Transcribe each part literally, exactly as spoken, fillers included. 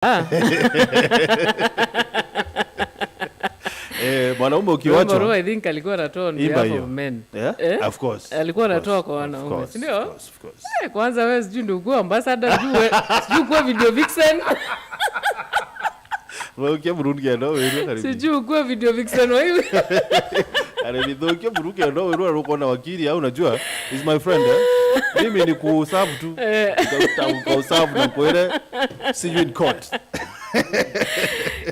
Ah. Eh, mwanaume ukiwachwa. Wimbo huu, I think alikuwa anatoa on behalf of men. Yeah? Eh? Of course. Alikuwa anatoa kwa wanaume, si ndio? Of course, of course. Eh, kwanza wewe sijui ndio ukuwa ambassador, sijui we-, sijui ukuwa video vixen. Wewe ukia Burundi ya no, wewe karibu. Sijui ukuwa video vixen wa hivi. Are nithokia Burundi ya no, wewe unakuwa na wakili au unajua is my friend, eh? Mimi ni kuserve tu. Eh. Nita-, nita-, kuserve na kuere. See you in court.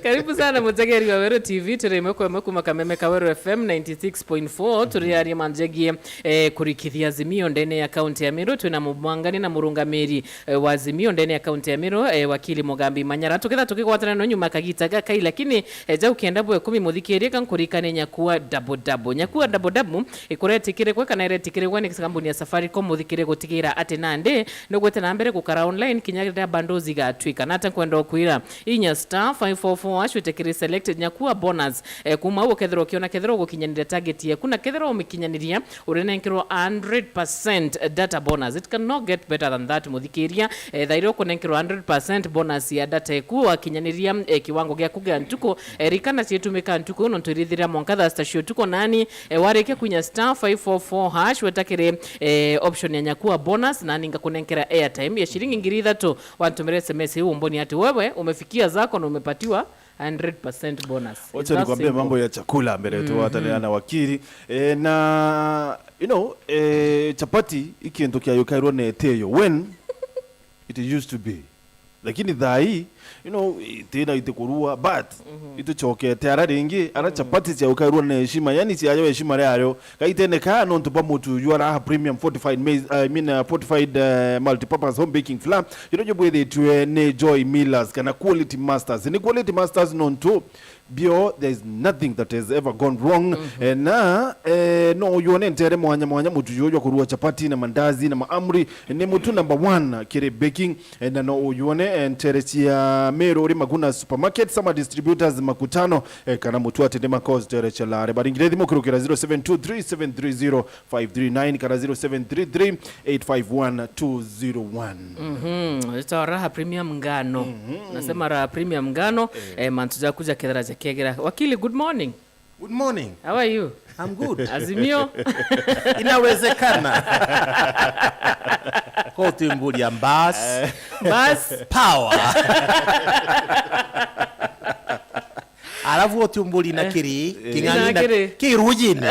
Karibu sana mutegeri wa Weru T V, turi imwe kwa imwe kuma Kameme ka Weru F M ninety six point four, turiaria manjegie, eh, kurikithia Azimio ndene ya kaunti ya Meru. Twina mumwangani na murungamiri, eh, wa Azimio ndene ya kaunti ya Meru, eh, wakili Mugambi Manyara. Tuketha tukigwatana no nyuma kagita gakai, lakini, eh, jau kenda bwe kumi muthikirie, kankurikane Nyakua Double Double. Nyakua Double Double ikuretikirigwe kana iretikirigwe ni kambuni ya Safaricom, muthikire gutigira ati nandi nugwite na mbere gukara online kinya riria bundles igatwika. Na ata nkwenda ukwira, inya star five four four hash, witikire select Nyakua bonus. Eh, kuma u ukethirwa ukiona kethirwa ugukinyaniria target yeku, na kethirwa umikinyaniria, urinenkerwa hundred percent data bonus. It cannot get better than that, muthikiria. Eh, thairi ukunenkerwa hundred percent bonus ya data eku wakinyaniria, eh, kiwango giaku gia ntuku. Eh, rikana ciitumika ntuku, nontu irithira mwanka thaa sita cia utuku nani, eh, warikia kunya star five four four hash, wetakire, eh, option ya Nyakua bonus, nani ngakunenkera airtime ya shilingi ngiri ithatu. Wantumire S M S iu umboni ati wewe umefikia zako na umepatiwa hundred percent bonus. It's that simple. Wacha nikwambie mambo ya chakula mbere tu, mhm, watanena na wakili. Eh, na, you know, eh, chapati i kintu kiayukairwo na eteyo. When it used to be. Lakini thaa hii, you know, itina itikurua, but, mhm, itucokete ara ringi, ara, mhm, chapati ciaukairwo na heshima, yani ciayo heshima riayo. Gaitene ka nontu bwa mutu uyu araha premium fortified maize, I mean, uh, fortified, uh, multipurpose home baking flour, you know, jubwithitwe ni Joy Millers kana Quality Masters. Ni Quality Masters nontu bio, there is nothing that has ever gone wrong. Mhm. Eh, na, eh, no uyone ntere mwanya mwanya mutu uyu jwa kurua chapati na mandazi na maamri, ni mutu number one kiri baking. Eh, na no uyone, eh, ntere cia Meru uri Maguna Supermarket, Summer Distributors Makutano, eh, kana mutu ati ni Makos ntere cia Lare. Baringire thimu kirukira zero seven two three seven three zero five three nine kana zero seven three three eight five one two zero one. Mhm. Ritwa Raha Premium Ngano. Mhm. Nasema Raha Premium Ngano, eh, mantu jaku jakethira jakiegera. Wakili, good morning. Good morning. How are you? I'm good. Azimio? Inawezekana. Ko utimburia mbas. Bas. Power. Alafu utiumburi na, eh, kiri, eh, king'ang'i na na kiri. Kirujine.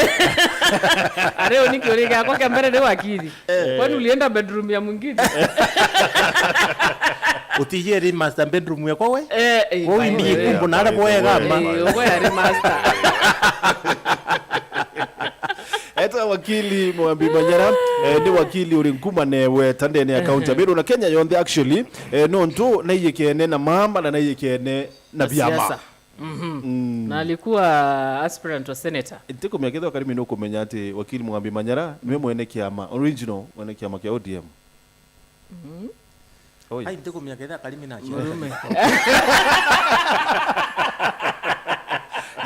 Areo ni kiuria giakwa kia mbere ni wakili. Eh. Kwani ulienda bedroom ya mwingine? Utijeri master bedroom yakwa we? Eh, eh, wewe indi, eh, kumbu na ara boega ma. Eh, wewe ari master. Eta wakili Mwambi Manyara, eh, ni wakili uri nkuma newe tandene ya county ya Meru na Kenya yonthe actually, eh, nontu naiyikene na mama na naiyikene na biama. Siasa. Mhm. Mm. Na alikuwa aspirant wa senator. Ntikumenya kethira Karimi nukumenya ati wakili Mwambi Manyara niwe mwene kiama, original mwene kiama kia O D M. Mhm. Oh, yeah. Ai, ntikumenya kethira Karimi na murume.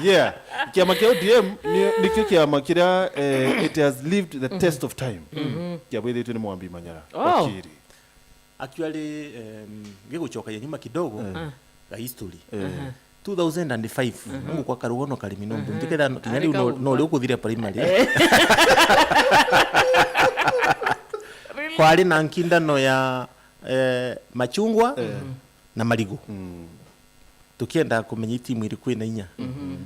Yeah. Kiama kia O D M ni, nikio kiama kiria, eh, it has lived the test of time. Mhm. Kiabwithitwe ni Mwambi Manyara. Oh. Wakili. Actually, em, ngigucokagia nyuma kidogo, eh, ga history. Eh. Aha. Two thousand and five, mhm, nongu kwa karugono Karimi nontu, mhm, ntiketha kinya riu no, no riu kuthire primary. Eh. Kwari na nkindano ya, eh, machungwa, eh, na marigu. Mm. Tukienda kumenya itimu iriku ina inya. Mhm.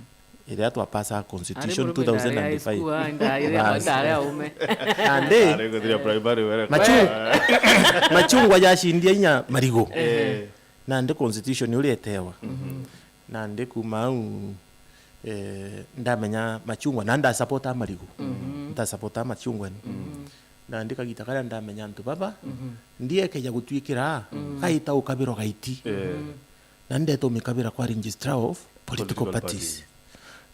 Iria twapasa constitution two thousand and five. Bas. Nandi, machu-, machungwa jacindia inya marigu. Eh. Nandi constitution uria etewa. Mhm. Nandi kuma au, eh, ndamenya machungwa, na ndasapota marigu. Mhm. Ndasapota machungwa ni. Mhm. Nandi kagita karia ndamenya antu baba, mhm, ndiekeja gutwikira, mhm, gaita ukabirwa gaiti. Eh. Mhm. Na ndeta umikabira kwa registrar of political parties. Political parties.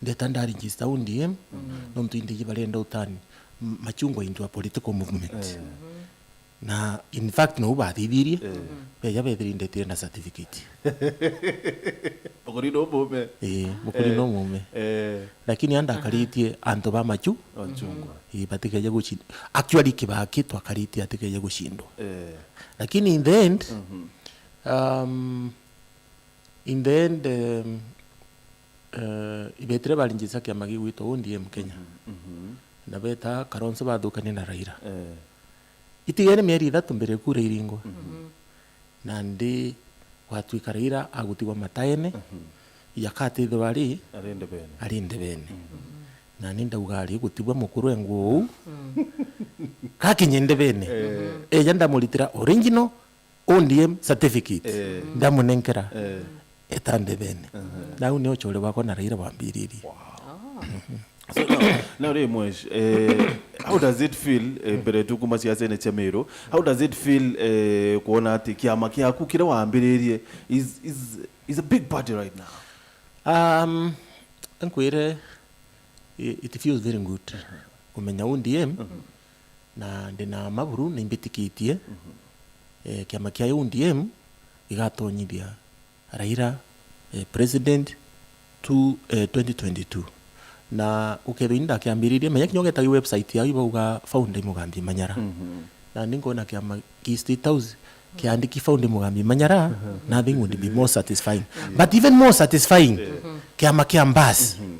Ndeta nda register O D M, mm, nontu indiji barenda utani m-, machungwa into a political movement. Eh. Na in fact, no bathithirie, eh, beja bethiri ndetire na certificate. Mukuri no mume. Eh, mukuri no mume. Eh. Lakini anda akaritie antu ba machu. Machungwa. Eh, batikeje gucindwa. Actually, Kibaki twakaritie atikeje gucindwa. Eh. Lakini in the end, mhm, um, In the end, um, eh, ibetire barinjisa kiama gigwitwa O D M Kenya. Mhm, mhm. Na beta Kalonzo bathukania na Raila. Eh. Itigene mieri ithatu mbere kura iringwa. Mhm. Nandi gwatwika Raila agutigwa mataene, mhm, yakatithirwa ari ari ndebene. Ari ndebene. Mhm. Nani ndauga ari gutibwa mukuru engwa uu. Mm. Gakinye ndebene. Eh. Eja ndamuritira original O D M certificate. Eh. Ndamunenkera. Eh. Eta ndebene. Aha. Nau ni uchore bwakwa na Raila bwambiririe. Wow. Ah. So now, now ri Mwesh, eh, how does it feel, eh, mbere tu kuma siasene cia Meru? How does it feel, eh, kuona ati kiama kiaku kiria wambiririe is, is, is a big party right now? Um, nkwire, i-, it feels very good. Aha. Kumenya O D M, mhm, na ndina maburu na imbitikitie, mhm, eh, kiama kia O D M gigatonyithia Raila, eh, president to, eh, twenty twenty-two. Na ukethirwa ini ndakiambiririe, menya kinya ugeta website yao ibauga founder i Mugambi Manyara. Mhm. Na ni nkona kiama ki State House kiandiki founder i Mugambi Manyara, mhm, nothing would be more satisfying. Yeah. But even more satisfying, yeah, kiama kia Mbas. Mhm.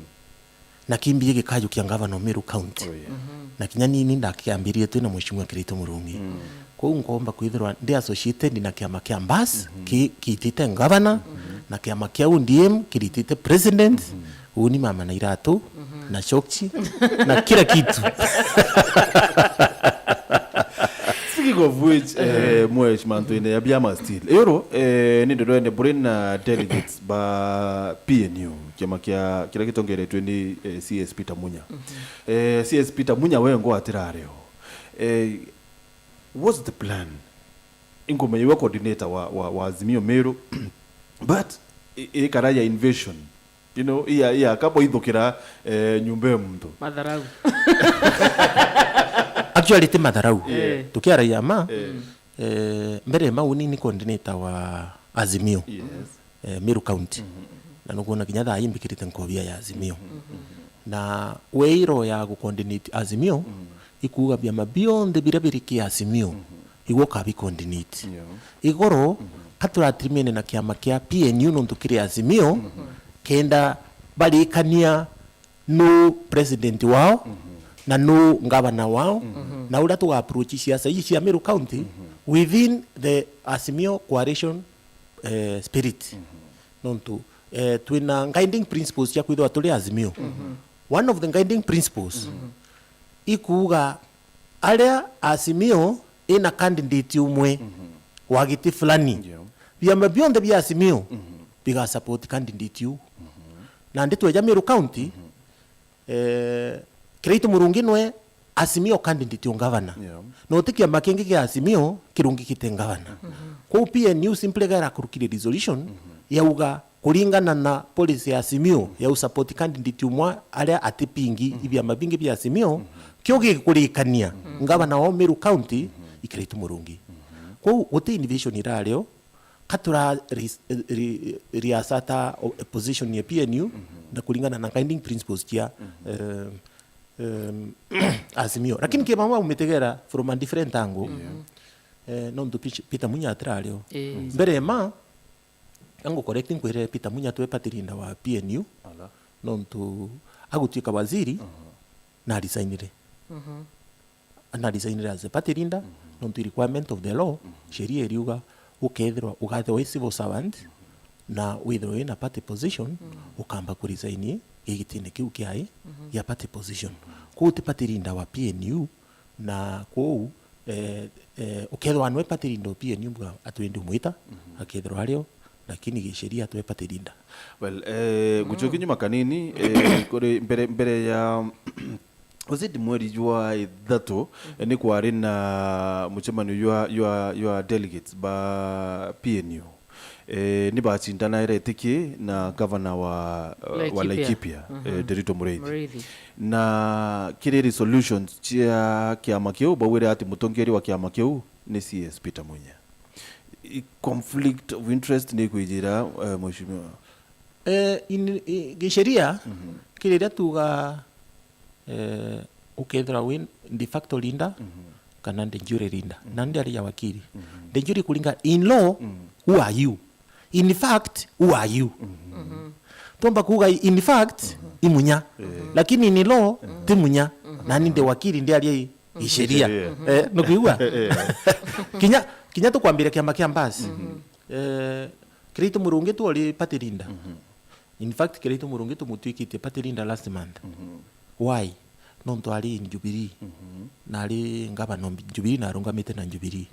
Na kimbie gikajukia ngavana o Meru County. Oh, yeah. Mhm. Na kinya nini ndakiambiririe twina Mheshimiwa Kiraitu Murungi. Mm. Kwou nkomba kwithirwa ndi associated na kiama kia Mbas, mhm, ki-, kiitite ngavana, mhm, na kiama kia O D M kiritite president, mhm, uni mama na iratu, mhm, na shokchi, na kila kitu. Speaking of which, eh, Mwesh, mantu-ini ya biama still. Ero, eh, ni ndorene buri na delegates ba P N U. Kiama kia, kiria gitongeretwe ni, eh, C S Peter Munya. Mhm. Eh, C S Peter Munya we ngo atirario. Eh, what's the plan? Inkumenya iwe coordinator wa, wa, wa Azimio Meru, but i-, ikara ya invasion. You know, iya, iya, kabo ithukira, eh, nyumba ya muntu. Matharau. Actually, ti matharau. Eh. Tukiaragia ma, eh, eh, mbere mau ni, ni coordinator wa Azimio. Yes. Eh, Meru County. Mhm. Na nukwona kinya thaa ii mbikirite nkobia ya Azimio. Mhm. Na we iro ya gucoordinate Azimio, mhm, ikuuga biama bionthe biria biri ki Azimio, mhm, igwe ukabicoordinate. Yeah. Igoro, mhm, ka turatirimiene na kiama kia P N U nontu kiri Azimio, mhm, kenda barikania nu president wao, mhm, na nu ngavana wao, mhm, na uria tuga approach siasa ii cia Meru County, mhm, within the Azimio coalition, eh, spirit. Mhm. Nontu, eh, twina guiding principles cia kwithirwa turi Azimio. Mhm. One of the guiding principles, mhm, ikuuga aria Azimio ina candidate umwe, mhm, wa giti fulani, yeah, biama bionthe bia Azimio, mhm, biga support candidate u. Mhm. Nandi tweja Meru County, mhm, eh, Kiraitu Murungi nwe Azimio candidate o ngavana. Yeah. No ti kiama kingi kia Azimio kirungikite ngavana. Mhm. Kwou P N U simply gera kurukire resolution, mhm, yauga kuringana na policy ya Azimio ya usupport candidate umwe aria atipingi, mhm, ibiama bingi bia Azimio, mhm, kio gikurikania, mhm, ngavana wa Meru County, mhm, i Kiraitu Murungi. Mhm. Kwou guti innovation irario, ka tura ri-, ri-, riasata o-, position ya P N U, mhm, na kuringana na guiding principles cia, mhm, eh, em, Azimio. Lakini kibama umitegera from a different angle. Yeah. Eh, nontu Pich-, Peter Munya atirario. Eh. Mbere ma, angu correct nkwire Peter Munya twe party leader wa P N U. Ala. Nontu agutwika waziri, aha, na resignire. Mhm. Na resignire as a party leader, mhm, nontu i requirement of the law, mhm, sheria iriuga ukethirwa, ugathirwa wi civil servant, mhm, na withirwe wina party position, mhm, ukamba kuresign gigitine kiu kiai, mhm, gia party position. Mhm. Kwou ti party leader wa P N U, na kwou, eh, eh, ukethirwa nwe party leader o P N U, mbwa atwendi umwita, mhm, akethirwa ario, lakini gisheria twe party leader. Well, eh, gucokia nyuma kanini, eh, kuri mbere, mbere ya Uzidi mweri jwa ithatu, mhm, ni kwari na mucemanio jwa, jwa, jwa delegates ba P N U. Eh, ni bacindana iretiki na gavana wa, uh, wa Laikipia. Laikipia, mhm, eh, Nderitu Muriithi. Muriithi. Na kiri resolutions cia kiama kiu, baugire ati mutongeria wa kiama kiu ni C S Peter Munya. I conflict of interest ni kwijira, eh, mheshimiwa? Eh, in, i, gisheria, mhm, kiri riria tuga eh, ukethirwa wi de facto leader, mhm, kana de jure leader. Mhm. Na ndi ari ya wakiri. Mhm. De jure kuringa in law, mhm, who are you? In fact, who are you? Twomba kuuga, in fact, i munya. Lakini in law, ti munya. Nani ndi wakiri, ndiaria i, i sheria. Eh, nukwigua? Kinya, kinya tukwambira kiama kia Mbasi. Eh, Kiraitu Murungi twari party leader. In fact, Kiraitu Murungi tumutwikitie party leader last month. Why? Nontu ari in Jubilee. Na ari ngavana o Jubilee na arungamite na Jubilee.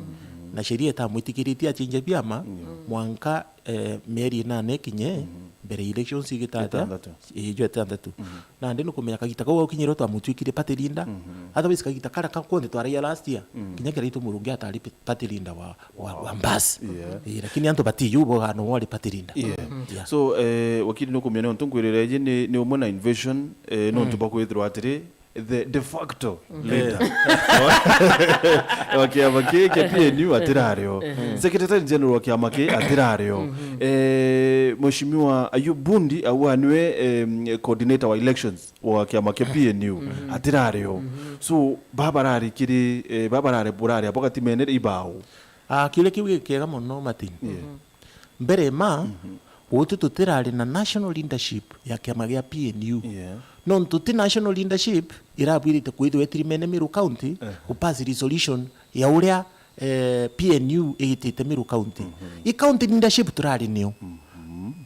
Na sheria itamwitikiritie achinje biama mwanka, eh, mieri inana ikinye mbere ya elections igita atia? Itantatu. Ii, jwa itantatu. Nandi nukumenya kagita kau gaukinyire twamutwikire party leader. Otherwise kagita karia ka kwonde twaragia last year. Kinya Kiraitu Murungi atari party leader wa wa, wa Mbasi. Yeah. Eh, lakini antu batiyu bogano wari party leader. Yeah. Yeah. So, eh, wakili nukumenya nontu nkwirira iji ni, ni umwe na Invasion, eh, nontu bakwithirwa atiri, the de facto leader wa kiama ki kia P N U atirario. Secretary General wa kiama ki atirario. Eh, Mheshimiwa Ayub Bundi, au niwe, em, coordinator wa elections wa kiama kia P N U, atirario. So, babarari kiri, eh, babarari burari abo gatimene ibao. Ah, kiuria kiu gikiega mono, Martin. Yeah. Mbere ma, guti tutirari na national leadership ya kiama gia P N U. Yeah. Nontu ti national leadership irabwirite kwithirwa itirimene Meru County, eh, kupass resolution ya uria, eh, P N U igitite Meru County. I county leadership turari nio.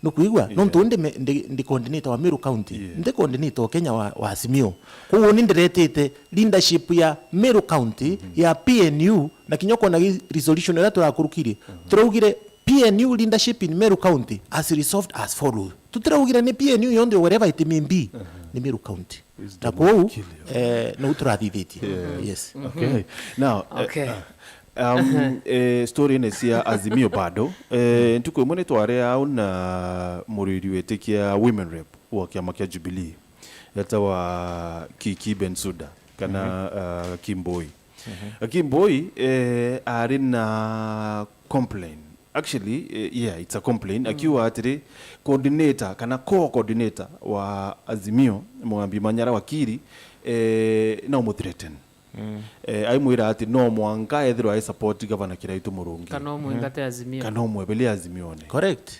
Nukwigua? Yeah. Nontu ndi me-, ndi, ndi coordinator wa Meru County. Yeah. Ndi coordinator o Kenya wa, wa Azimio. Koguo ni ndiretite leadership ya Meru County, ya P N U, na kinya ukona gi-, resolution iria turakurukirie. Turaugire P N U leadership in Meru County has resolved as follows. Tutiraugire ni P N U yonthe wherever it may be, ni Meru County. Na kou, eh, nou turathithitie. Yeah. Yes. Okay. Now, eh, okay, ah, um, eh, story ine cia Azimio bado. Eh, ntuku imwe ni twari au na muriri witikia women rep wa kiama kia Jubilee, etawa Kiki Bensuda, kana, ah, Kimboi. Kimboi, eh, ari na complain. Actually, eh, yeah, it's a complain. Akiuga atiri, coordinator kana co-coordinator wa Azimio, Mugambi Manyara Wakiri, eh, no muthreaten. Eh, aimwira ati no mwanka ethirwa ai support Gavana Kiraitu Murungi. Kana umwingate Azimio. Kana umwebelie Azimione. Correct.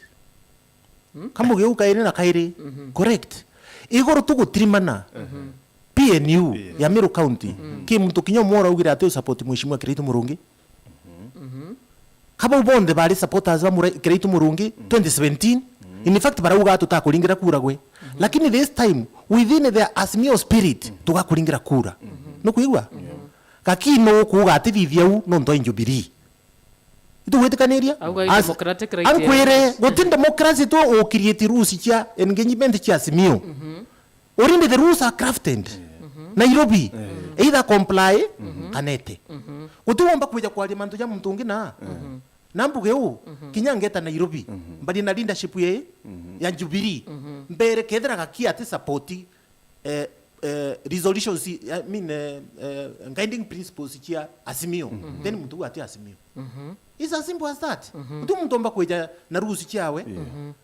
Kamugiu kairi na kairi. Correct. Iguru tugutirimana. P N U ya Meru County. Ki muntu kinya umwe uraugire ati u support Mheshimiwa Kiraitu Murungi? Kabau bonthe bari supporters ba Mura-, Kiraitu Murungi twenty seventeen. In fact, barauga tutakuringira kura gwe. Lakini this time, within the Azimio spirit, tugakuringira kura. Nukwigua? Gaki nu ukuuga ati thithia u nontu ai Jubilee. Itugwitikaniria? Auga i democratic right ya ankwire, guti democracy tu ukirieti rules cia engagement cia Azimio. Already the rules are crafted. Nairobi. Either comply, kana ete. Guti womba kwija kwaria mantu ja muntu ungi na. Na mbuge u, kinya ngeta Nairobi, mbari na leadership ye, ya Jubilee. Mbere kethira Gaki ati support, eh, eh, resolutions, I mean, eh, eh, guiding principles cia Azimio, then muntu u ati Azimio. It's as simple as that. Guti muntu omba kwija na rules ciawe.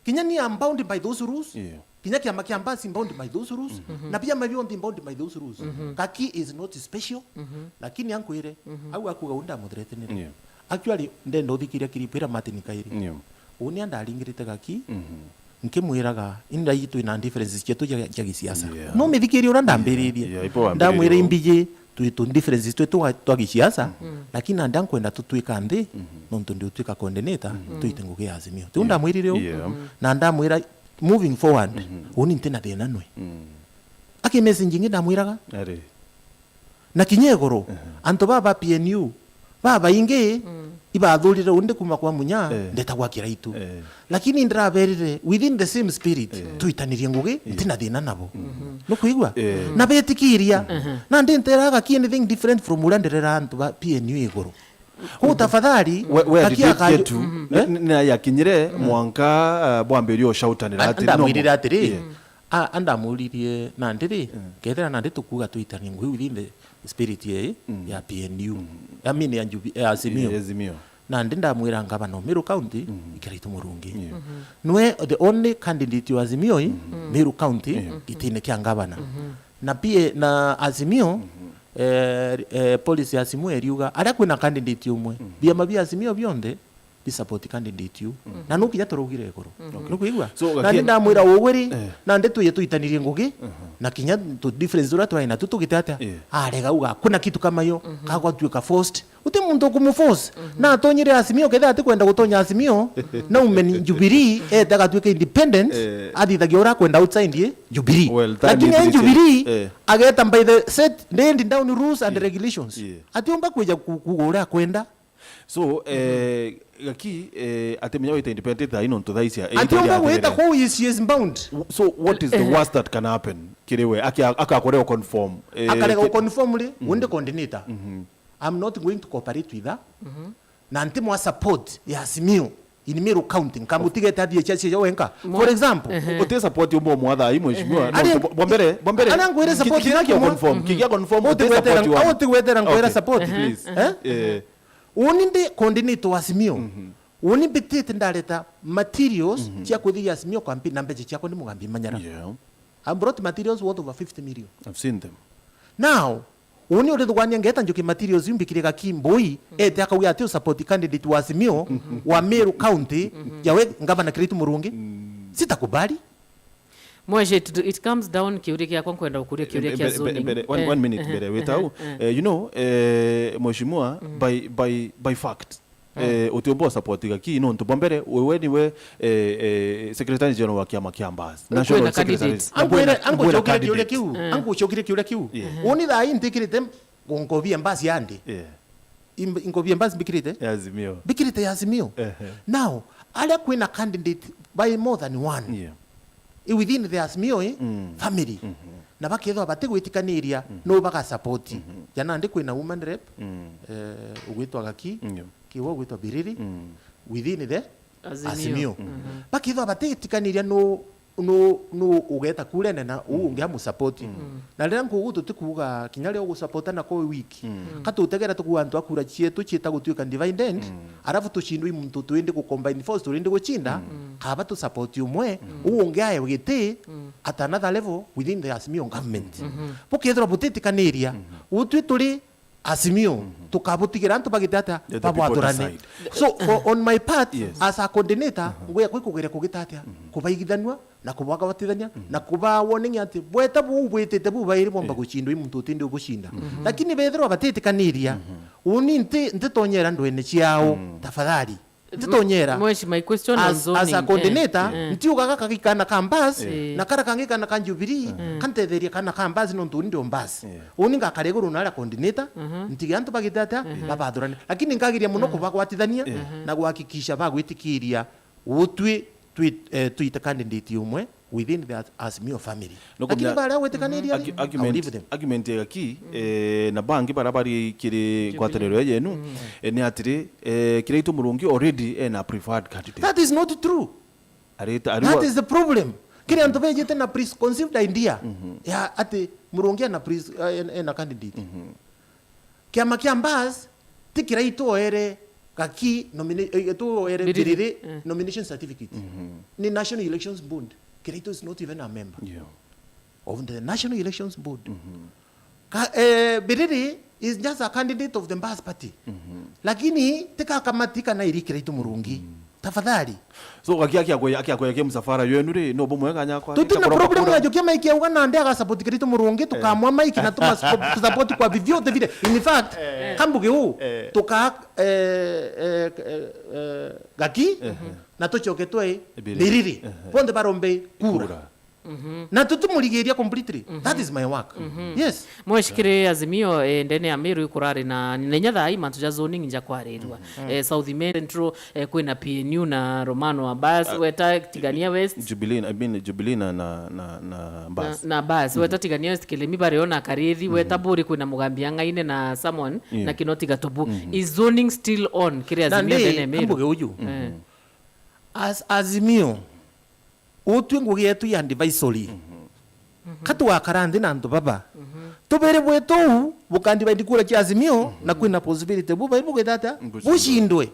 Kinya ni I'm bound by those rules. Yeah. Kinya kiama kia Mbasi bound by those rules. Na biama bionthe bound by those rules. Gaki is not special. Lakini ankwire, au akuga u ndamuthreatenire. Yeah. Actually, ndenda uthikiria clip ira Martin Kairi. Yeah. Uni andaringirite Gaki, nkimwiraga, indai twina differences cietu cia, cia gisiasa. Yeah. No mithikirie uria ndambiririe. Yeah, yeah, ipo wambiririe. Ndamwira imbiji, twi tu differences twi twa, twa gisiasa, lakini nandi nkwenda tutwika nthi, nontu ndi utwika coordinator, twite ngugi ya Azimio. Tiu ndamwirire u? Yeah. Na ndamwira, moving forward, uni ntina thina nwe. Aki message ingi ndamwiraga. Ari. Na kinya iguru, antu baba ba P N U, babaingi, ibathurire undi kuma kwa Munya, eh, ndetagwa Kiraitu. Eh. Lakini ndiraberire, within the same spirit, eh, twitanirie ngugi, eh, ntina thina nabo. Nukwigua? Eh. Na betikiria. Na ndinteraga ki anything different from uria nderera antu ba P N U iguru. Ku tafadhali, we, we Gaki did it akaju-, get to, eh? Ni, ni, ni yakinyire mwanka, uh, bwambirie ushautanira ati, ndamwirire atiri, yeah. A, a ndamuririe nandi ri, kethira nandi tukuuga twitanie ngugi within the spirit ya, ya P N U. I mean, ya Jubi-, ya Azimio. Ya Azimio. Nandi ndamwira ngavana o Meru County, i Kiraitu Murungi. Yeah. Nwe the only candidate wa Azimio i Meru County, gitine kia ngavana. Na pia na Azimio, eh, eh, policy ya Azimio iriuga, aria kwina candidate umwe, biama bia Azimio bionthe, Ndi support candidate yu. Na nu kinya turaugire iguru. Nukwigua? So, na ndi again, ndamwira ugwe ri, eh, na ndi twije tuitanirie ngugi, na kinya tu difference turia twari natu tugite atia? Eh. Arega uga, kuna kitu kama hiyo, kagwatuika forced. Uti muntu ukumu force. Na atonyire Azimio, kethira atikwenda gutonya Azimio, na ume ni Jubilee, ete agatuika independent, eh, athithagia uria akwenda outside ye Jubilee. Well, that lakini is e Jubilee, eh, ageta by the set, laid down rules and, yeah, regulations. Yeah. Atiumba kwija ku-, kuuga uria akwenda. So, eh, Gaki, eh, atimenya wita independent thaa ino ntu thaa icia ati umba gwita kuu, she is bound. So, what is the worst that can happen? Kiri we, ake-, akakorega conform. Eh, akarega ki- conform ri, undi coordinator. I'm not going to cooperate with her. Na nti mwa support ya Azimio in Meru County. Nkamutigete athie cia cia wenka. For example, uti support umbo mwa thaa ii, mheshimiwa. No, ari bo-, bombere, bombere. Ara ngwire support kigia yake mwa confirm. Kigia confirm, uti gwetera, uti support. Uti gwetera ngwira support. Okay, please. Eh? Eh. Uni ndi coordinator wa Azimio. Uni mbitite ndareta materials cia kuthiria Azimio campaign na mbeca ciakwa ni Mugambi Manyara. Yeah. I brought materials worth over fifty million. I've seen them. Now, uni urithugania ngeta njuki materials iu mbikire Gaki Mbui, ete akauga ati u support candidate wa Azimio wa Meru County, ya we Governor Kiraitu Murungi. Sitakubali. Mweje, it, it comes down, kiuria giakwa nkwenda gukuria kiuria kia zoning. Mbere, one, eh, one minute, eh, mbere, eh, witau, eh, eh, you know, eh, mheshimiwa, by, by, by fact, eh, utiumba support Gaki, nontu bwa mbere, we, we niwe, eh, eh, secretary general wa kiama kia Mbas. National secretary. Angwire, angwire candidate. Angucokire kiuria kiu. Eh. Angucokire kiuria kiu. Yeah. Uni thaa ii ntikirite nkobi ya Mbas yandi. Yeah. Im-, nkobi ya Mbas mbikirite? Ya Azimio. Mbikirite ya Azimio. Ehe. Now, aria kwina candidate by more than one. Yeah. I within the Azimio, eh, family. Na bakethwa batigwitikaniria no baga support. Jana ndi kwina woman rep, eh, ugwitwa Gaki, kiwa ugwitwa Biriri, within the Azimio. Azimio. Bakethwa batigwitikaniria no, no, no ugeta kurene na uu ungi amu support. Na riria nkuugu tutikuuga kinya riria ugusupporta na kwa weak. Ka tutegera tukuuga antu a kura cietu ciita gutuika divided, arafu tucindwe i muntu twindi gu combine force turindi gucinda, kaba tu support umwe, uu ungi ae giti at another level within the Azimio government. Bukethirwa butitikaniria, utwi turi Azimio, tukabutigira antu bagite atia? Let the people babwathurane. Decide. So, o-, on my part, yes, as a coordinator, ngwia kwi kugeria kugita atia? Kubaigithanua, na kubagwatithania, na kuba warning ati bweta buu bwitite bubairi bwomba gucindwa i muntu utindi ubucinda. Lakini bethirwa batitikaniria, uni nti-, ntitonyera ndwene ciao, tafadhali. Ntitonyera. Mweshi, my question on zoning, as a coordinator, eh, ntiugaga kagi kana ka Mbas, eh, na kara kangi kana ka Jubilee, kantetheria kana ka Mbas nontu uni ndio Mbas. Eh. Uni ngakara iguru na aria coordinator, ntige antu bagite atia? Eh. Babathurane. Lakini ngagiria muno kubagwatithania na guhakikisha bagwitikiria utwi twi-, eh, twite candidate umwe within the Azimio family. No. Lakini kumenya baria gwitikaniria ri, argument, I will leave them. Argument ya Gaki, eh, na bangi baria bari kiri ngwataniro ya yenu, eh, ni atiri, eh, Kiraitu Murungi already ena preferred candidate. That is not true. Arita, arua. That is the problem. Kiri antu bejite na preconceived idea ya ati Murungi ena pres-, eh, ena candidate. Kiama kia Mbas ti Kiraitu oere Gaki nomina-, eh, tu oere Biriri, Biriri, eh, nomination certificate. Ni National Elections Board. Kiraitu is not even a member, yeah, of the National Elections Board. Ka-, eh, Biriri is just a candidate of the Mbas party. Lakini tika kamati kana iri Kiraitu Murungi. Tafadhali. So, Gaki akia kwe-, akia kwega kia msafara yenu ri, no bumwe kanya kwa. Tuti na problem na Jukia Mike auga nandi aga support Kiraitu Murungi, tukamwa Mike na tuma support, support kwa vyovyote vile. In fact, kambuge u, tuka, eh, eh, eh, eh, Gaki, na tucoke twe Biriri. Biriri. Bonthe barombe kura. Kura. Na tutimurigiria completely. That is my work. Yes. Mweshi, kiri Azimio, eh, ndene ya Meru ikurari na nenya thaa ii mantu ja zoning njakwarirua. Eh, South Imenti Central, eh, kwina P N U na Romano Abbas, weta Tigania West. Jubilee, I mean, Jubilee na, na, na, na Abbas. Na, na Abbas, weta Tigania West, Kilemi bari ona Karithi, weta Buri kwina Mugambi Ang'aine na someone, na Kinoti Gatubu. Is zoning still on kiri Azimio ndene ya Meru? Kambuge uju. Eh. As Azimio, utwi ngugi yetu ya advisory. Ka twakara nthi na antu baba, tubere bwetu u bukandivide kura cia Azimio, na kwina possibility bubairi bugwita atia? Bucindwe. Bucindwe.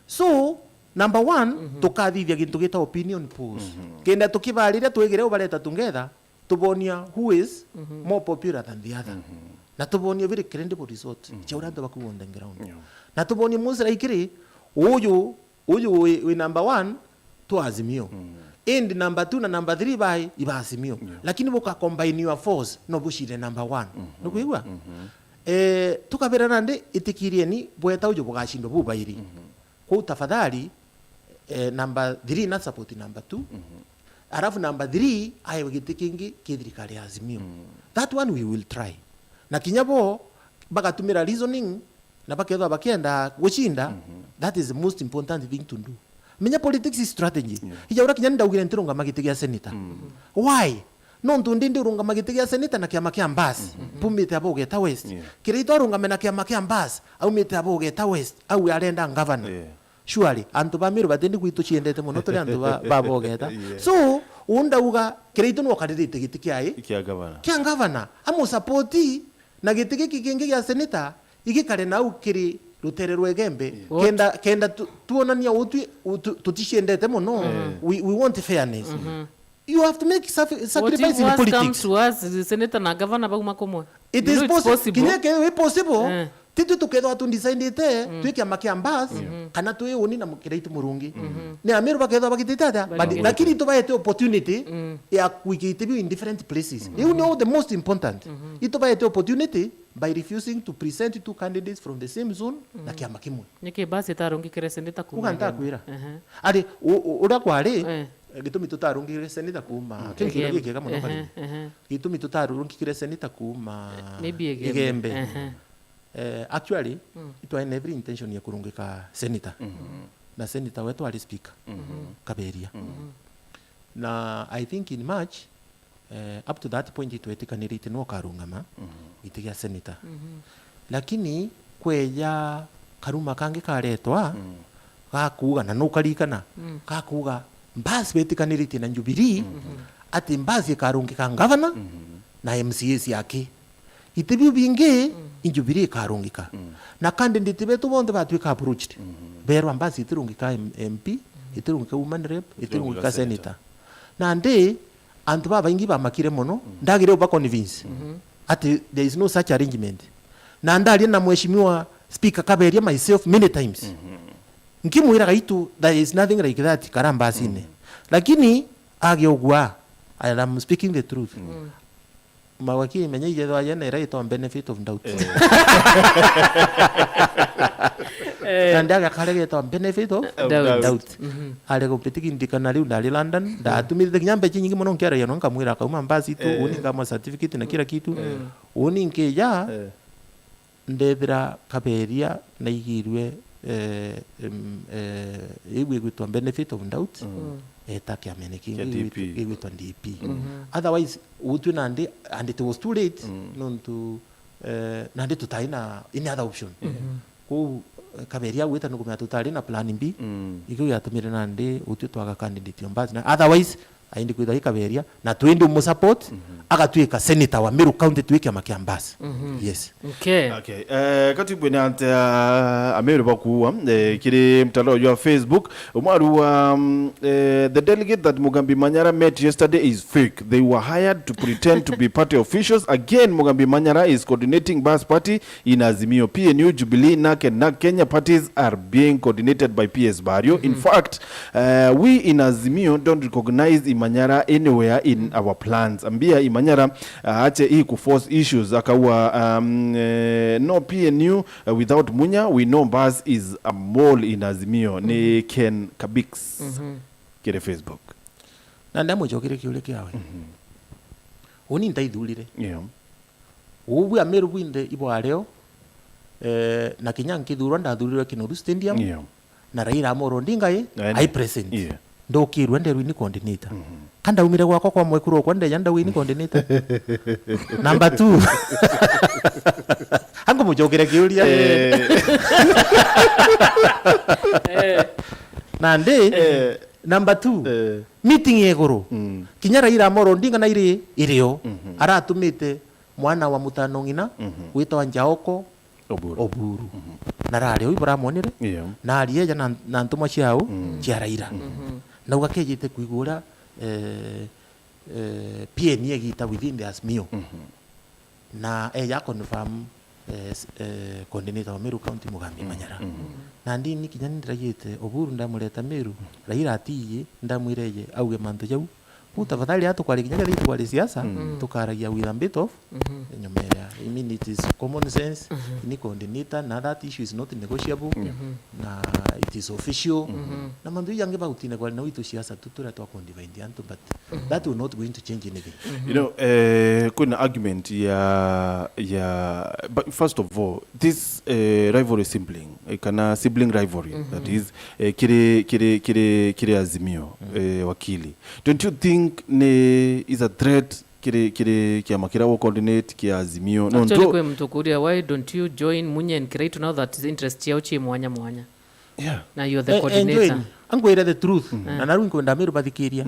So, number one, tukathithia gintu gita opinion polls. Kenda tukibariria twigire u bareta tungetha, tubonia who is more popular than the other. Na tubonia very credible result cia uria antu bakuuga on the ground. Yeah. Na tubonia most likely Uyu, uyu wi, wi number one, tu Azimio. Indi number two na number three bai, iba Azimio. Yeah. Lakini buka combine your force, no bucinde number one. Nukwigua? Eh, tukabira nandi, itikirieni, bweta uju bugacindwa bubairi. Kwou tafadhali, eh, number three na support number two. Arafu number three, aewe giti kingi ki thirikari ya Azimio. That one we will try. Na kinya bo, bagatumira reasoning, na bakethwa bakienda gucinda, that is the most important thing to do. Menya politics is strategy. Yeah. Ija uria kinya ndaugire ntirungama giti gia senator. Why? Nontu ndi ndirungama giti gia senator na kiama kia Mbas. Mpumite abo Ugeta West. Yeah. Kiraitu arungame na kiama kia Mbas, aumite abo Ugeta West, au arenda governor. Yeah. Surely, antu ba Meru batindi gwitu ciendete mono, turi antu ba, ba Bogeta. Yeah. So, undauga, Kiraitu nwe ukaririte giti kiai? Kia gavana. Kia gavana. Amusapoti, na giti giki kingi gia senator, igikare nau kiri rutere rwa Igembe. Yeah. What? Kenda, kenda tu, tuonania utwi, utu, tuticiendete mono. Yeah. We, we want fairness. You have to make safi-, sacrifice in politics. What if worse comes to worse, senator na governor bauma kumwe? It is possible. You know it's possible. Kinya ke wi possible. Eh. Titwi tukethwa tu decidete twi kiama kia Mbas, kana twi uni na Kiraitu Murungi. Ni Ameru bakethwa bagitite atia? Lakini tubaete opportunity ya kuikia iti biu in different places. Iu nio the most important. Itubaete opportunity by refusing to present two candidates from the same zone na kiama kimwe. Niki Mbas itarungikire senator kuma Igembe? Uga ntakwira. Ehe. Ari, u-, u-, uria kwari, eh, gitumi tutarungikire senator kuma, kiu kintu gikiega mono Karimi. Ehe. Gitumi tutarungikire senator kuma Igembe. Ehe. Eh, actually, itwari na every intention ya kurungika senator. Na senator wetu ari speaker, Kaberia. Na I think in March, eh, up to that point itwetikanirite no karungama giti gia senator. Lakini kweja karuma kangi karetwa, gakuuga, na nukarikana, gakuuga, Mbas betikanirite na Jubilee, ati Mbas ikarungika ngavana na M C A ciake. Iti biu bingi, i Jubilee ikarungika. Na candidate betu bonthe batwika approached. Berwa Mbas itirungika M-, M P, itirungika woman rep, itirungika senator. Nandi, antu babaingi bamakire mono, ndagire uba convince ati there is no such arrangement. Na ndaria na mheshimiwa speaker Kaberia myself many times. Nkimwira, "Gaitu, there is nothing like that, kara Mbasine." Lakini, agiugua, I am speaking the truth. Mawakili menya ijethwa yena ira itwa benefit of doubt. Eh. Na ndaga kare getwa benefit of doubt. Doubt. Are kumpitiki ndikana riu ndari London, ndatumite kinya mbeca nyingi mono nkiaragia no nkamwira akauma Mbas itu, uni nkamwa certificate na kila kitu. Uni nkija, ndethira Kaberia naigirwe, eh, em, eh, iu igwitwa benefit of doubt, eta kiamene kingi gigwitwa D P. Otherwise, utwi nandi, and it was too late, nontu, eh, nandi tutai na any other option. Kou, eh, Kaberia agwita nukumenya tutari na plan B, ikio giatumire nandi utwi twaga candidate o Mbas. Na otherwise, aindi kwithwa i Kaberia, na twindi umusupport, agatwika senator wa Meru County twi kiama kia Mbas. Yes. Okay. Okay. Eh, katwibwe ni ante, ah, Ameru bakuua, eh, kiri mtandao jwa Facebook. Umwe aruga, mm, eh, the delegate that Mugambi Manyara met yesterday is fake. They were hired to pretend to be party officials. Again, Mugambi Manyara is coordinating Mbas party in Azimio, P N U, Jubilee, NARC and NARC Kenya parties are being coordinated by P S Bario. In fact, uh, we in Azimio don't recognize Imanyara anywhere in our plans. Ambia Imanyara, uh, ache hii kuforce issues. Akaua, um, uh, no P N U, uh, without Munya, we know Mbas is a mole in Azimio. Ni Ken Kabix kiri Facebook. Na ndamucokire kiuria kiawe. Uni ntaithurire. Yeah. Ubu Ameru bwinthe ibwario, eh, na kinya nkithurwa ndathurirwe Kinoru Stadium, yeah, na Raila Amolo Odinga i, yeah, ai present. Yeah. Ndokirwe nderwi ni coordinator. Ka ndaumire gwakwa kwa mwekuru okwa ndeja ndauga ni coordinator. Number two. Angu mucokere kiuria. Eh. Eh. Nandi, eh, number two. Eh. Meeting ya iguru. Mm. Kinya Raila Amolo Odinga na iri irio. Mhm. Aratumite mwana wa mutano ng'ina, mhm, witwa Njaoko Oburu. Oburu. Mhm. Na rari uu baramwonire, yeah, na ari eja na, na ntumwa ciao, mm, cia Raila. Mhm. Nauga kejite kwigua uria, eh, eh, P N egita within the Azimio. Mhm. Na eja confirm eh, s-, eh, coordinator wa Meru County Mugambi Manyara. Nandi ni kinya ni ndiragite Oburu ndamureta Meru, Raila atiiji, ndamwira eje auge mantu jau. Ku tafadhali atukwaria kinya kethira itwari siasa, tukaragia with a bit of nyumeria. I mean, it is common sense, ni coordinator, na that issue is not negotiable, na it is official. Na mantu jangi bagutine kwaria na witu siasa tu turia twa condivide antu, but that will not going to change anything. You know, eh, kwina argument ya, ya, but first of all, this, eh, rivalry sibling, eh, kana sibling rivalry, that is, eh, kiri, kiri, kiri, kiri Azimio, eh, wakili. Don't you think ni is a threat kiri, kiri kiama kiria gu coordinate kia Azimio? No, actually, ntu- kwi muntu kuria, why don't you join Munya and Kiraitu now that interest ciao ci mwanya mwanya? Yeah. Na you're the, eh, coordinator. Angwire the truth. Na naru nkwenda Meru bathikiria.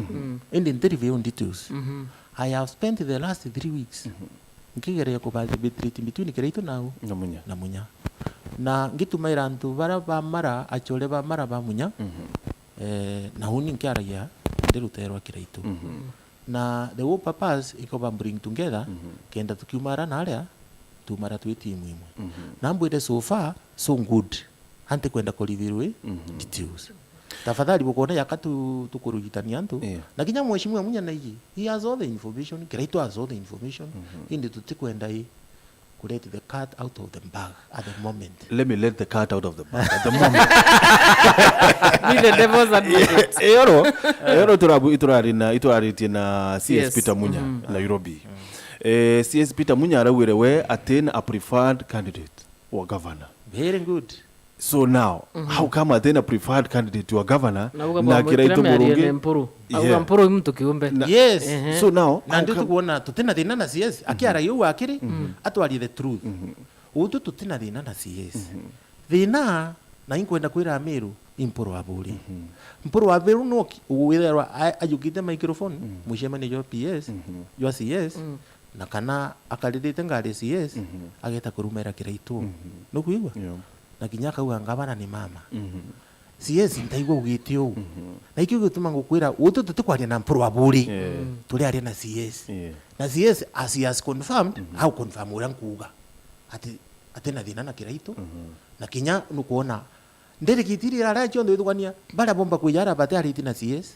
Indi nti reveal details. I have spent the last three weeks nkigeria ku facilitate between Kiraitu nau na Munya. Na Munya. Na ngitumaira antu bara ba Mara, achore ba Mara ba Munya. Eh, na uni nkiaragia ndi rutere rwa Kiraitu. Na the whole purpose iko ba bring together, kenda tukiumara na aria, tumara twi timu imwe. Na mbwire so far, so good. Anti kwenda ku reveal details. Tafadhali bukwona yaka tu, tukurugitania antu. Yeah. Na kinya mheshimiwa Munya naiji, he has all the information, Kiraitu has all the information. Indi tutikwenda i ku let the cat out of the bag at the moment. Let me let the cat out of the bag at the moment. Be the devil's advocate. Eyoro, eyoro turabu, iturari na, ituraritie na C S Peter Munya, Nairobi. Eh, C S Peter Munya araugire we atina a preferred candidate wa governor. Very good. So now, how come atina preferred candidate wa governor na Kiraitu Murungi? Auga Mpuru i muntu kiumbe. Yes. So now, na ndio tukuona tutina thina na C S. Akiaragia uu akiri, atwarie the truth. Utu tutina thina na C S. Thina, na inkwenda kwira Amiru, i Mpuru wa Buri. Mpuru wa Buri no ki-, withirwa a-, ajukite microphone, mucemanio jwa P S, jwa C S, na kana akaririte ngari ya C S, ageta kurumera Kiraitu. Nukwigua? Yeah. Na kinya akauga, "Ngavana ni mama." C S ntaigua ugite uu. Na ikio gituma ngukwira, utu tutikwaria na Mpuru wa Buri. Yeah. Turiaria na C S. Yeah. Na C S, as he has confirmed, au confirm uria nkuuga. Ati, atina thina na Kiraitu. Na kinya nukwona, ndirikiti iria iraria cionthe withugania, baria bomba kwija ara batiariti na C S.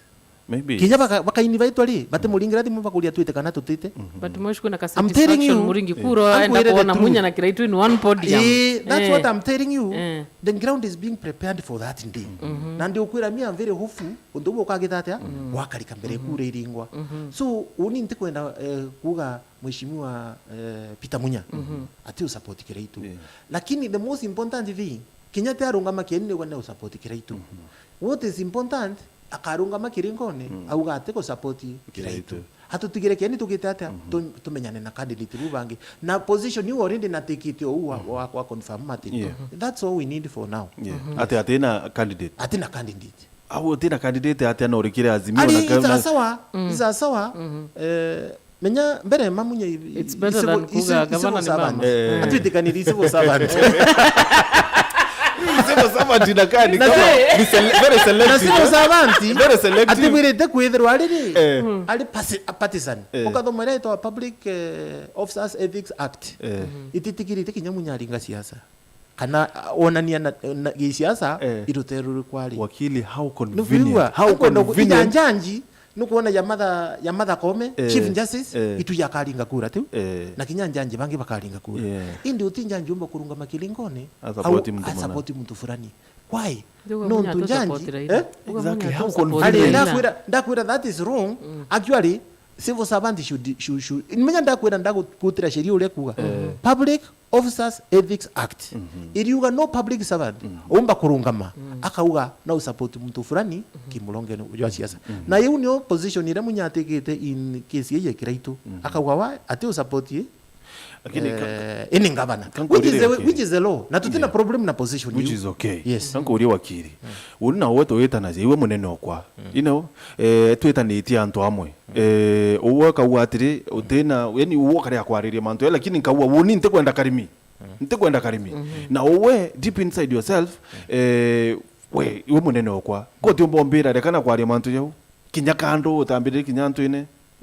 Maybe. Kinya baka-, bakainvitwa ri, batimuringira thimu bakuria twite kana tutite. But mwesh kuna ka I'm telling satisfaction you, Muringi kuro aenda kuona Munya na Kiraitu in one podium. Eh, that's what I'm telling you. Eh. The ground is being prepared for that day. Na ndi ukwira, me, I'm very hopeful, untu buu ukagita atia, gwakarika mbere kura iringwa. So, uni ntikwenda, eh, kuga Mheshimiwa, eh, Peter Munya, ati usupport Kiraitu. Yeah. Lakini the most important thing, kinya ti arungama kieni nigwe ne usupport Kiraitu. What is important, akarungama kiringone, auga ati ku support Kiraitu. Kiraitu. Atutigire kieni tugite atia, tu-, tumenyane na candidate buu bangi. Na position iu already natikite ou wa, wa, wa confirm ati. Yeah. That's all we need for now. Yeah. Ati, ati na candidate. Ati na candidate. Au utina candidate atia na urikire Azimio na ni sawa sawa, ni sawa sawa. Eh, menya mbere mamunya i-, i-, it's better than kuga gavana ni mama. Eh. Atwitikaniri civil servant. Civil servant na kani, na kama se-, ni sele-, very selective, na civil servant, very selective. Atibwirite kwithirwa ari ri, eh, ari pasi-, a partisan. Eh. Ukathoma iria itwa Public, eh, Officers Ethics Act. Eh. Ititikirite kinya Munya aringa siasa. Kana, uh, wonania na, na gisiasa, eh, irutere ruriku ari. Wakili, how convenient. Nukwigua? How convenient. Inya njanji, nukwona ya Martha, ya Martha Koome, eh, Chief Justice, eh, itu yakaringa kura tiu. Eh. Na kinya njanji bangi bakaringa kura. Yeah. Indi uti njanji umba kurungama kiringone, a support au muntu a muna. Support muntu fulani. Why? Nontu njanji, eh? Exactly. How convenient. Ari, ndakwira, ndakwira that is wrong. Mm. Actually, civil servant should, should, should, menya ndakwira ndagutira sheria uria kuga. Eh. Public Officers Ethics Act. Mhm. Iriuga no public servant, mhm, umba kurungama, mhm, akauga no support muntu fulani, mhm, kimurongeni jwa siasa. Mhm. Na iu nio position iria Munya atikite in case ya Kiraitu. Mhm. Akauga wa, ati u support ye, lakini ka-, eh, ini ngavana. Which is the, which is the law. Na tutina problem na position iu. Which is okay. Yes. Kankuria wakili. Mm. Uni na uwe twitanagia, iwe munene okwa. Mm. You know, eh, twitanitie antu amwe. Eh, uwe akauga atiri, utina, yani uwe ukarea kwariria mantu, eh, lakini nkauga, wuni ntikwenda karimi. Mm. Ntikwenda karimi. Mhm. Na uwe, deep inside yourself, eh, we, iwe munene okwa. Ko utiumba umbira, reka na kwaria mantu jau. Kinya kando, utambirire kinya antu ine.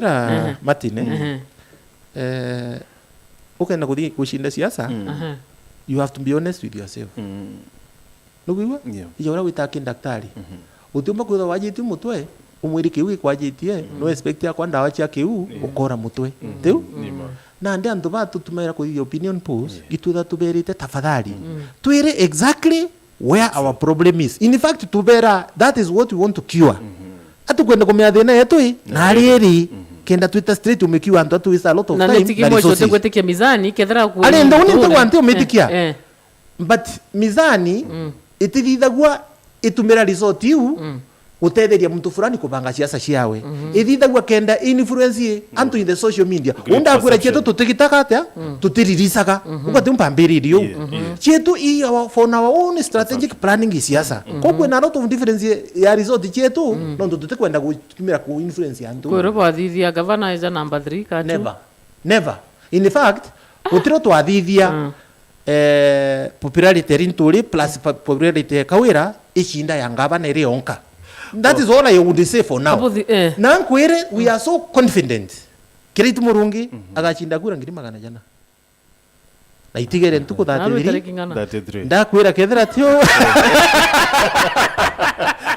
ndakwira, Martin, eh, ukenda kuthi gushinda siasa, you have to be honest with yourself. Nukwigua? Yeah. Ija uria witaga kindaktari. Mhm. Utiumba kwithirwa wajitie mutwe, umwiri kiu gikwajitie, no expect yakwa ndawa cia kiu, ukora mutwe. Tiu? Nima. Nandi antu ba tutumaira kuthithia opinion polls, itwitha tuberite tafadhali. Twire exactly where our problem is. In fact, tubera, that is what we want to cure. Atukwenda kumenya thina yetu i, na ari iri. Kenda twita straight umikiwa antu atu waste a lot of time na resources. Na nitiki mwisho tigwitikia mizani, kethira ku- Ari ndo ni ntigwa nti umitikia. Eh, eh. But mizani itithithagua itumira resort iu gutetheria muntu fulani kubanga siasa ciawe. Ithithagua kenda influence antu in the social media. Great perception. Unda akwira cietu tutigitaka atia? Tutiririsaga. Uga ti mpambiririo. Yeah, yeah. Cietu i our, for our own strategic planning i siasa. Koguo kwina a lot of difference ya resort cietu, nontu tutikwenda gutumira ku influence antu. Kwiro bwathithia gavana eja number three ka two? Never. Never. In fact, gutiro twathithia eh, popularity iri nturi plus pa- popularity ya Kawira icinda ya ngavana iri yonka. That is all I would say for now. Abuthi, eh. Na nkwire, we are so confident. Kiraitu Murungi agacinda kura ngiri magana jana. Na itigere ntuku thirty-three. Narwitare king'ana. Thirty-three. Ndakwira kethira tio.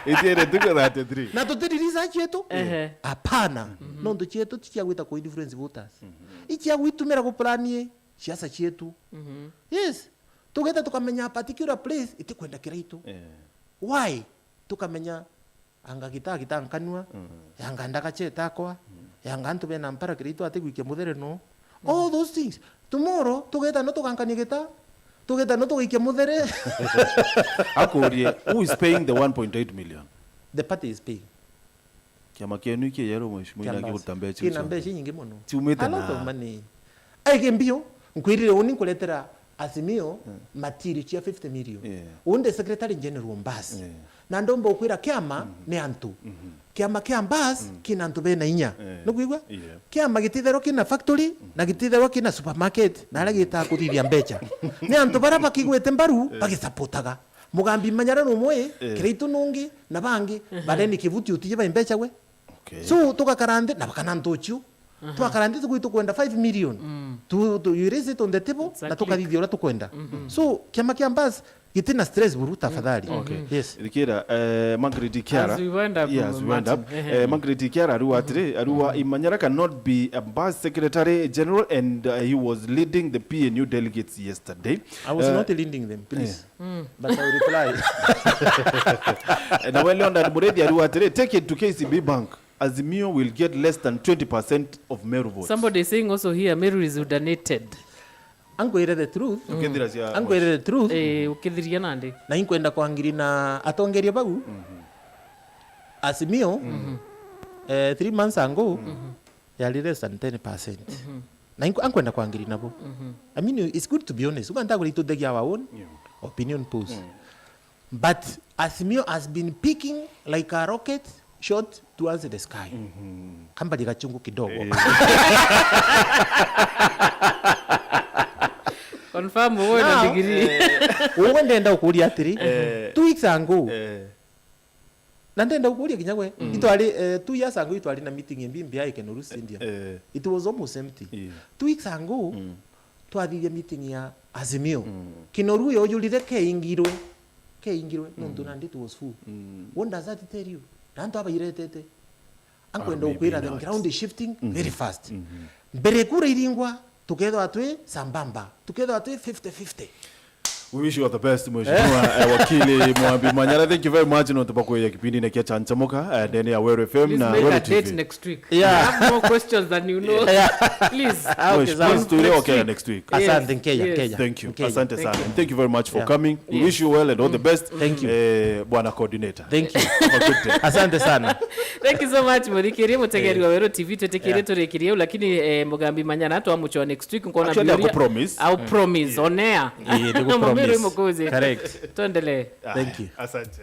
Itigere ntuku thirty-three. Na tutiririca cietu? Ehe. Hapana. Nontu cietu ti cia gwita ku influence voters. I cia gwitumira guplanie siasa cietu. Yes. Tugeta tukamenya a particular place itikwenda Kiraitu. Eh. Why? Tukamenya anga gita gita nkanua, yanga ndagache takwa, yanga antu bena mpara Kiraitu atigwikia muthere no. All those things. Tomorrow, tugeta no tugankania gita, tugeta no tugaikia muthere. Akurie, who is paying the one point eight million? The party is paying. Kiama kienu iki jeru, mheshimiwa, ina kiguruta mbeca kina icio. Mbeca nyingi muno. Ciumite na money. Aige mbio, nkwirire uni nkuretera Azimio material cia fifty million. Yeah. Unde secretary general mbas. Yeah. Na ndomba ukwira kiama ni antu. Kiama kia mbas kina antu bena inya. Yeah. Nukwigua? Yeah. Kiama gititherwa kina factory na gititherwa kina supermarket na aria gitaga kuthithia mbeca. Ni antu bara bakigwete mbaru bagisapotaga. Mugambi Manyara numwe, Kiraitu nungi, na bangi, bareni kibuti utije bai mbeca gwe. Okay. So, tugakara nthi, na bakana ntuchu. Twakara nthi, tukwenda five million. Tu, tu, you raise it on the table, na tukathithia uria tukwenda. So, kiama kia mbas, gitina stress buru, tafadhali. Okay. Yes. Thikira, eh, Margaret Kiara. As we wind up, yeah, as we wind up. Eh, Margaret Kiara ariuga atiri, ariuga Imanyara cannot be a mbas secretary general and, uh, he was leading the P N U delegates yesterday. I was not leading them, please. But I will reply. Na we Leonard Mureithi ariuga atiri, take it to K C B Bank. Azimio will get less than twenty percent of Meru votes. Somebody is saying also here, Meru is udanated. Ankwire the truth. Ukithira cia Ankwire the truth. Eh, ukithiria nandi. Na inkwenda kwangiri na atongeria bau. Azimio, eh, three months ago, yari less than ten percent. Na inku-, ankwenda kwangiri nabo. I mean, it's good to be honest. Uga ntagura itu thegia our own opinion polls. But Azimio has been picking like a rocket shot towards the sky. Kambali gachungu kidogo. Confirm, uwe na degree. Uwe ndenda ukuria atiri, two weeks ago, na ndenda gukuria kinya gwe. Itwari, eh, two years ago itwari na meeting ya B B I Kenoru Stadium. Eh. It was almost empty. Yeah. Two weeks ago, twathithia meeting ya Azimio. Kenoru yo yurire keingirwe. Keingirwe, nontu nandi it was full. What does that tell you? Na antu abairetete. Ankwenda gukwira the ground is shifting very fast. Mbere kura iringwa, tukethwa twi sambamba. Tukethwa twi fifty fifty. We wish you all the best, Mheshimiwa, eh, Wakili Mwambi Manyara. Thank you very much nontu bwa kwija kipindine kia Chanchamuka, eh, ndene ya Weru F M na Weru T V. Please make a date next week. Yeah. I have more questions than you know. Yeah. Please. Ah, okay, sawa. Please, tuire okay next week. Asante, Nkenya, Nkenya. Thank you. Asante sana. And thank you very much for coming. We wish you well and all the best. Thank you. Eh, bwana coordinator. Thank you. Have a good day. Asante sana. Thank you so much, muthikiria, mutegeri wa Weru T V, twitikirie turikirie u, lakini, eh, Mugambi Manyara twamuchwa next week, nkona. Actually, biuria. I'll promise. I'll promise on air. Ii, ndigupromise. Mumiru imukuzi. Correct. Tuendelee. Thank you. Asante.